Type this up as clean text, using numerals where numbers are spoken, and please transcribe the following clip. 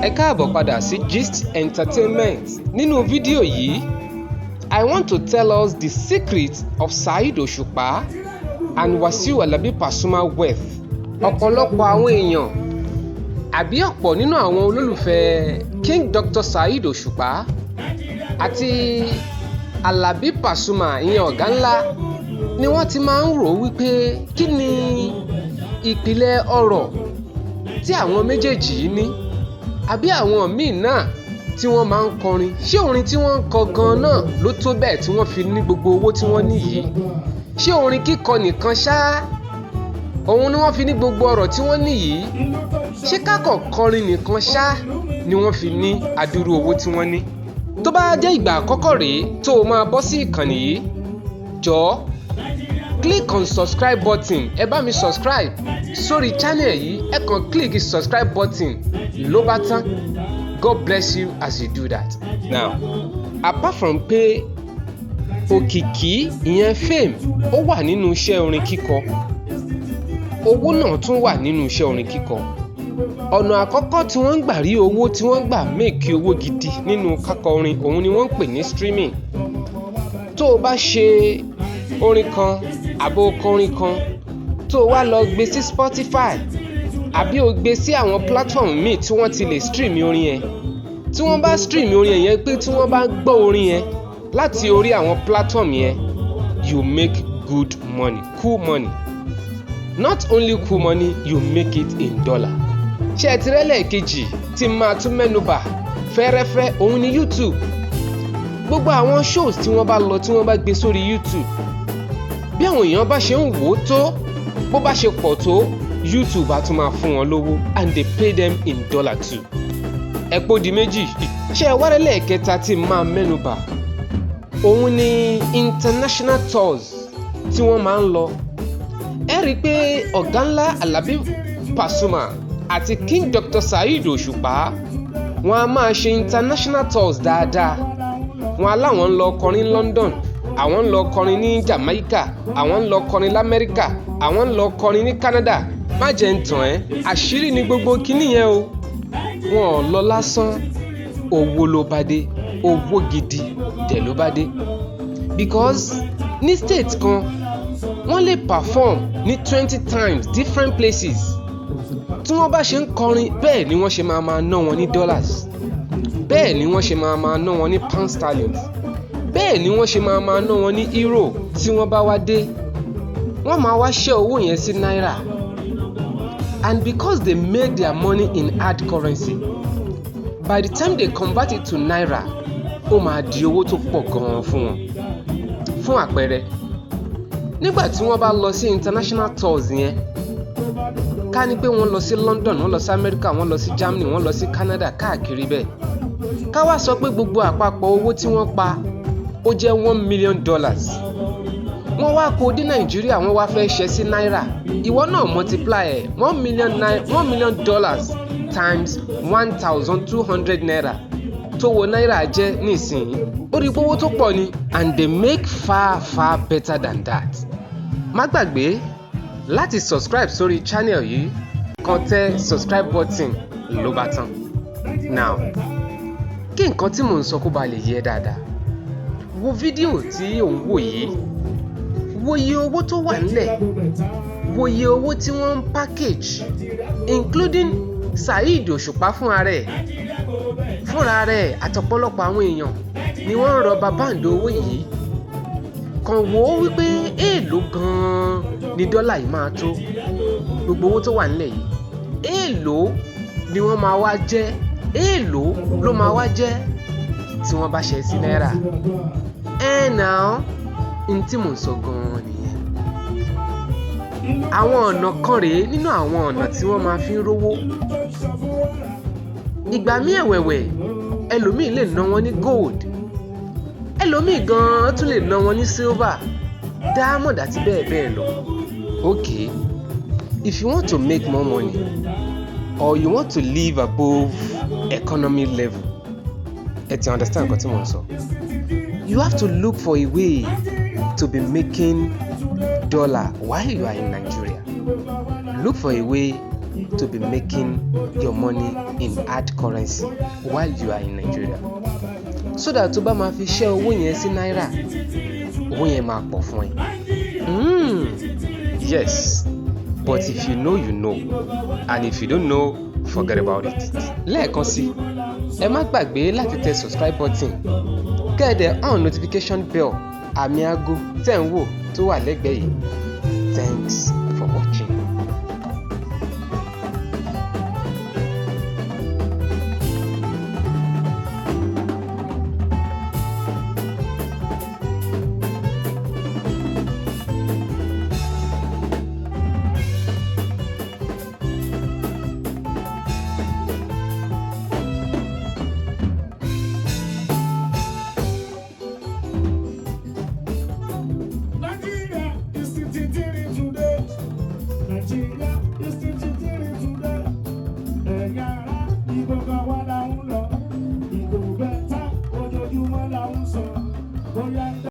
Ẹ káàbọ̀ padà sí Gist Entertainment. Nínú fídíò yìí, I want to tell us the secret of Saheed Òṣùpá and Wasiu Alabi Pasuma wealth. Ọ̀pọ̀lọpọ̀ àwọn èèyàn àbí ọ̀pọ̀ nínú àwọn olólùfẹ́ King Dr. Saheed Òṣùpá àti Alabi Pasuma, ìyẹn ọ̀gá ńlá, ni wọ́n ti máa ń rò wípé kí ni ìpìlẹ̀ ọrọ̀ tí àwọn méjèèjì yìí ní, àbí àwọn míì náà tí wọ́n máa ń kọrin, ṣé orin tí wọ́n ń kọ gan-an náà ló tó bẹ́ẹ̀ tí wọ́n fi ní gbogbo owó tí wọ́n ní yìí? Ṣé orin kíkọ nìkan ṣá òun ni wọ́n fi ní gbogbo ọrọ̀ tí wọ́n ní yìí? Ṣé kákọ̀ kọrin nìkan ṣá ni wọ́n fi ní adúrú owó tí wọ́n ní? Tó bá jẹ́ ìgbà àkọ́kọ́ rèé tó o máa bọ́ sí ìkànnì yìí, jọ̀ọ́, click on subscribe button. Ẹ bá mi subscribe sórí channel yìí. Ẹ kàn click subscribe button ló bá tán. God bless you as you do that. Now, apart from pé òkìkí, ìyẹn fame, ó wà nínú iṣẹ́ orin kíkọ, owó náà tún wà nínú iṣẹ́ orin kíkọ. Ọ̀nà àkọ́kọ́ tí wọ́n ń gbà rí owó, tí wọ́n ń gbà make owó gidi nínú kákọ orin, òun ni wọ́n ń pè ní streaming. Tó o bá ṣe orin kan àbó kọrin kan, tó o wá lọ gbé sí Spotify àbí o gbé sí àwọn platform míì tí wọ́n ti lè stream orin yẹn, tí wọ́n bá stream orin yẹn, pé tí wọ́n bá gbọ́ orin yẹn láti orí àwọn platform yẹn, you make good money, cool money. Not only cool money, you make it in dollar. Ṣé ẹ ti rẹ́lẹ̀ kejì tí máa tún mẹ́nubà fẹ́rẹ́fẹ́? Òun ni YouTube. Gbogbo àwọn shows tí wọ́n bá lọ, tí wọ́n bá gbé sórí YouTube, bí àwọn èèyàn bá ṣe ń wò ó tó, bó bá ṣe pọ̀ tó, YouTube á tún máa fún wọn lówó, and they pay them in dollar too. Ẹ pó di méjì. Ṣé ẹ wá lẹ́ẹ̀kẹta tí máa mẹ́nubà? Òun ni international tours tí wọ́n máa ń lọ. Ẹ rí i pé ọ̀gá ńlá Alabi Pasuma àti King Dr. Saheed Òṣùpá, wọn a máa ṣe international tours dáadáa. Wọn aláwọn ń lọ kọrin London, àwọn ń lọ kọrin ní Jamaica, àwọn ń lọ kọrin lamẹ́ríkà, àwọn ń lọ kọrin ní Canada. Má jẹ́ ń tàn ẹ́, àṣírí ni gbogbo kinní yẹn o. Wọn ò lọ lásán, owó ló bá dé, owó gidi dẹ̀ ló bá dé, because ní state kan, wọ́n lè perform ní 20 times, different places. Tí wọ́n bá ṣe ń kọrin, bẹ́ẹ̀ ni wọ́n ṣe máa máa ná wọn ní dollars, bẹ́ẹ̀ ni wọ́n ṣe máa máa ná wọn ní pound sterling, bẹ́ẹ̀ ni wọ́n ṣe máa máa ná wọn ní euro. Tí wọ́n bá wá dé, wọ́n máa wá ṣẹ́ owó yẹn sí náírà, and because they make their money in hard currency, by the time they convert it to naira, ó máa di owó tó pọ̀ gan-an fún wọn. Fún àpẹẹrẹ, nígbà tí wọ́n bá lọ sí international tours yẹn, ká ní pé wọ́n lọ sí London, wọ́n lọ sí America, wọ́n lọ sí Germany, wọ́n lọ sí Canada, káàkiri bẹ́ẹ̀, ká wá sọ pé gbogbo àpapọ̀ owó tí wọ́n pa, ó jẹ́ $1 million. Wọ́n wá kó dé Nàìjíríà, wọ́n wá fẹ́ ṣe sí náírà. Ìwọ náà multiply ẹ̀, 1 million naira, $1 million times ₦1,200 tó wo náírà jẹ́ nísìnyí, ó rí pé owó tó pọ̀ ni, and they make far, far better than that. Má gbàgbé láti subscribe sórí channel yìí. Kàn tẹ subscribe button ló bá tán. Now, kí nǹkan tí mò ń sọ kó ba lè yé ẹ dáadáa, wo fídíò tí ò ń wò yìí. Wo iye owó tó wà nílẹ̀, wo iye owó tí wọ́n ń package, including Saheed Òṣùpá fúnra rẹ̀ àtọ̀pọ̀lọpọ̀ àwọn èèyàn ni wọ́n ń rọba báǹdì owó yìí. Kàn wò ó wípé èèló gan-an ni dọ́là yìí máa tó? Gbogbo owó tó wà nílẹ̀ yìí, èèló ni wọ́n máa wá jẹ́? Èèló ló máa wá jẹ́ tí wọ́n bá ṣe sí náírà? Ẹ̀ náà n tí mò ń sọ gan-an nìyẹn. Àwọn ọ̀nà kan rèé nínú àwọn ọ̀nà tí wọ́n máa fi ń rówó. Ìgbà míì ẹ̀wẹ̀wẹ̀, ẹlòmíì lè ná wọn ní gold, ẹlòmíì gan-an tún lè ná wọn ní silver, diamond àti bẹ́ẹ̀ bẹ́ẹ̀ lọ. Okay, if you want to make more money or you want to live above economy level, ẹ ti understand nǹkan tí mò ń sọ, you have to look for a way to be making dollar while you are in Nigeria. Look for a way. to be making your money in hard currency while you are in Nigeria, so that tó bá máa fi ṣẹ́ owó yẹn sí náírà, owó yẹn máa pọ̀ fún ẹ. Yes, but if you know, you know, and if you don't know, forget about it. Lẹ́ẹ̀kan sí, ẹ má gbàgbé láti tẹ subscribe button, kẹ́ ẹ dẹ̀ on notification bell, àmì aago tẹ̀ ń wò tó wà lẹ́gbẹ̀ẹ́ yìí. Thanks for watching. Nigeria is still today. Nigeria is still today. Ẹ̀yin ará, ìgbọ̀ngàn wa là ń lọ. Ìgò bẹ́tà ojoojúmọ́ là ń sọ. Bóyá.